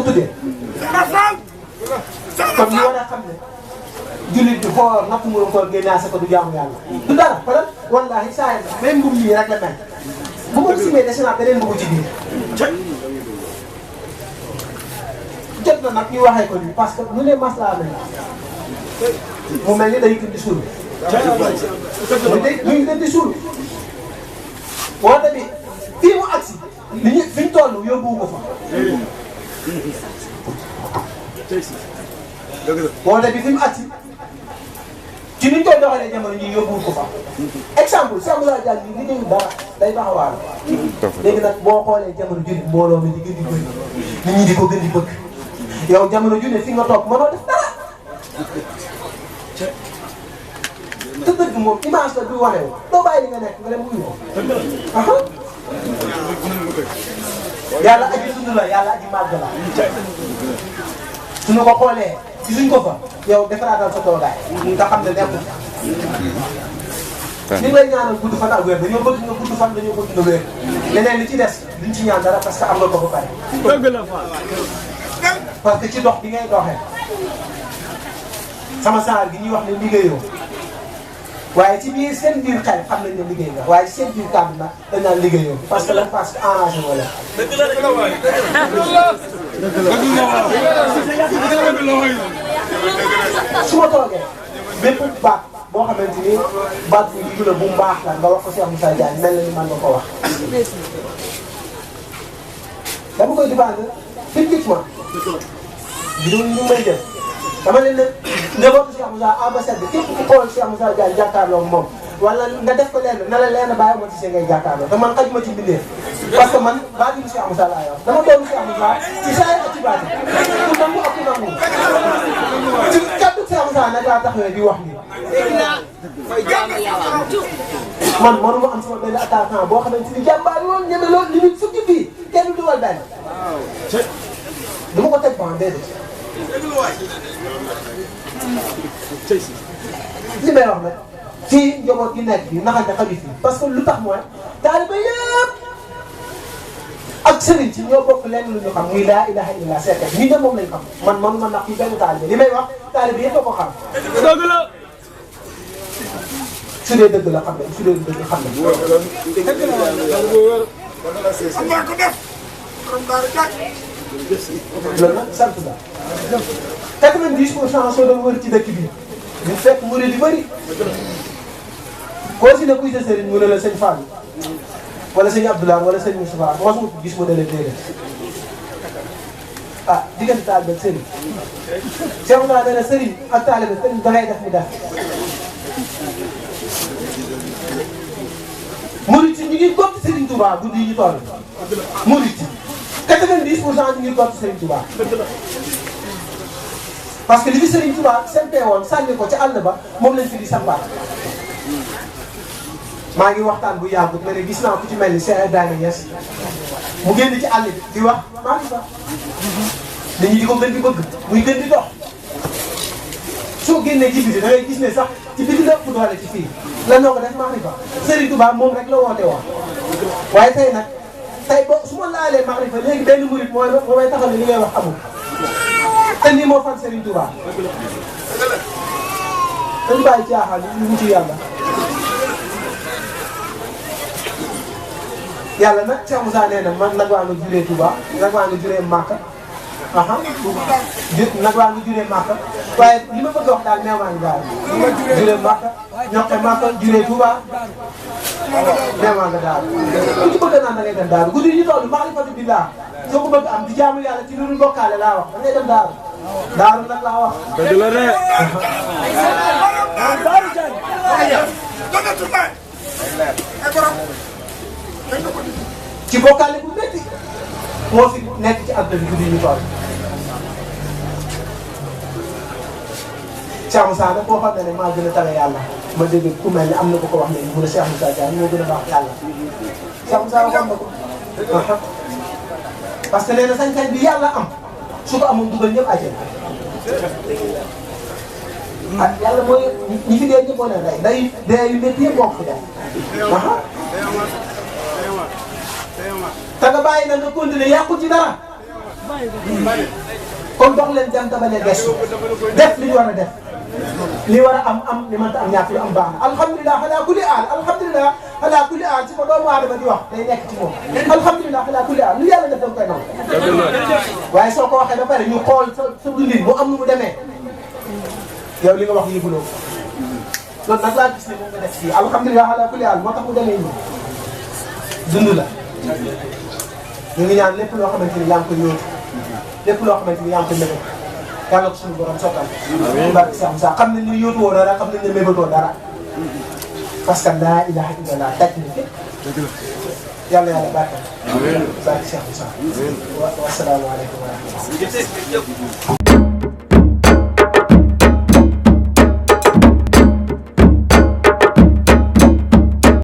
ko tuddee kon ñu war a xam ne jullit bi xool natt mu koor génnaa sa ko du jaamu yàlla du dara xoolal wallaahi saa yi même mbub mii rek la mel bu ma ko simee dese naa beneen mbubu ci biir jot na nag ñu waxee ko nii parce que ñu ne maslaa nañ mu mel ni day gën di suul muy gën di suul woote bi fii mu agsi li ñu fi ñu toll yóbbuwu ko fa woote bi fi mu agsi ci ni ñu koy doxalee jamono ñi yóbbuwul ko fa exemple Cheikh Moussa Diagne bi liggéeyu dara day taxawaal léegi nag boo xoolee jamono junni mbooloo mi di gën di bëri nit ñi di ko gën di bëgg yow jamono junne fi nga toog mënoo def dara te dëgg moom image la bi wane wu doo bàyyi li nga nekk nga dem wuyu ko yàlla aji dund la yàlla aji màgg la suñu ko xoolee gisuñ ko fa yow defaraatal sa toogaay nga xam ne nekkul li ngay ñaanal gudd fan ak wér dañoo bëgg nga gudd fan dañoo bëgg nga wér leneen li ci des duñ ci ñaan dara parce que am nga ko ba pare parce que ci dox bi ngay doxee sama saar gi ñuy wax ne liggéeyoo waaye ci biir seen biir xel xam nañ ne liggéey nga waaye seen biir kàddu nag dañ naan liggéeyoo parce que arrangé wala. su ma toogee bépp baat boo xamante ni baat bu jiw la bu mu baax la nga wax ko Cheikh Moussa Diagne mel na ni man nga ko wax. dama koy défendre publiquement. bidon yi ñu may jël dama leen ne njabootu Cheikh Moussa ambassadeur képp ku xool Cheikh Moussa Diagne jàkkaarloo moom wala nga def ko lenn na la lenn bàyyi ma ci see ngay jàkkaarloo te man xajuma ci bindee parce que man baatinu Cheikh Moussa laa yor dama doon Cheikh Moussa ci saa ak ci baati ku nangu ak ku nangu ci kaddu Cheikh Moussa nag laa taxawee di wax nii man mënuma am sama benn attaquant boo xamante ni jàmbaar woon ñeme loolu li muy fukki fii kenn du dugal benn dama ko teg ban déedéet li may wax nag fii njaboot gi nekk bi naxante xaju fii parce que lu tax mooy taaliba yëpp ak sëriñ si ñoo bokk lenn lu ñu xam muy laa ilaha illallah seet ñi de moom lañ xam man manuma nax fii benn taaliba li may wax taaliba yëpp a ko xam dëgg la su dee dëgg la xam ne su dee dëgg xam ne loolu nag sant la 90% soo doon wër ci dëkk bi ñu fekk murid yu bëri koo si ne kuy sa sëriñ mu ne la sëñ Fallou wala sëñ Abdoulaye wala sëñ Moustapha mosuma ko gis mu ne la déedéet ah diggante taalibe ak sëriñ Cheikh Moussa nee na sëriñ ak taalibe sëriñ da ngay def mu def murid si ñu ngi góob Serigne Touba guddi yi ñu toll murid si 90% ñu ngi góob Serigne Touba parce que li fi Serigne Touba sempee woon sànni ko ca àll ba moom lañ fi di sampaat maa ngi waxtaan bu yàggut ma ne gis naa ku ci mel ni Cheikh Ibrahima Niass mu génn ci àll bi di wax maa ngi fa nit ñi di ko gën di bëgg muy gën di dox soo génnee ci biti da ngay gis ne sax ci biti la ëpp doole ci fii lan noo ko def maarifa Serigne Touba moom rek la woote woon waaye tey nag tey boo su ma laalee maarifa léegi benn murit moo may taxaw ne li ngay wax amul te nii moo fan Serigne Touba dañu bàyyi caaxaan ñu wuti yàlla yàlla nag Cheikh Moussa nee na man nag waa nga juree Touba nag waa nga juree Màkka nag waa nga juree Màkka waaye li ma bëgg a wax daal nee maa ngi daal juree Màkka ñokke Màkka juree Touba nee maa nga daal ku ci bëgg naan da ngay dem daal guddi yi ñu toll maarifatu billah soo ko bëgg am di jaamu yàlla ci lu dul bokkaale laa wax da ngay dem daaru daaru nag laa wax dëgg la de daaru ci bokkaale bu métti moo fi nekk ci àdduna bi guddi ñu toll Cheikh Moussa nag boo xam ne maa gën a tale yàlla ma dégg ku mel ne am na ko ko wax ne mu ne Cheikh Moussa Diagne moo gën a baax yàlla Cheikh Moussa waxoon na ko parce que nee na sañ-sañ bi yàlla am su ko amoon dugal ñëpp àjjana ah yàlla mooy ñi fi dee ñëpp moo ne day dee yu métti yëpp bokk fi def te nga bàyyi na nga continuer yàqu ci dara kon dox leen dem dama leen gestu def li ñu war a def li war a am li mënta am ñàkk lu am baax na alhamdulilah ala kulli aal alhamdulilah ala kulli aal ci ko doomu aadama di wax day nekk ci moom alhamdulilah ala kulli aal lu yàlla def da nga koy nangu waaye soo ko waxee ba pare ñu xool sa dundin mu am nu mu demee yow li nga wax yëguloo loolu nag laa gis ne moom nga def fii alhamdulilah ala kulli aal moo tax mu demee nii dund la ñu ngi ñaan lépp loo xamante ni yaa ngi koy yóotu lépp loo xamante ni yaa ngi koy mébét yàlla ko suñu borom sottal. amiin barke Cheikh Moussa xam nañ ni yóotu woo dara xam nañ ne mébétoo dara parce que laa ilaha illallah daj na fépp yàlla yàlla barke. amiin barke Cheikh Moussa. wa salaamu aleykum wa rahmatulah.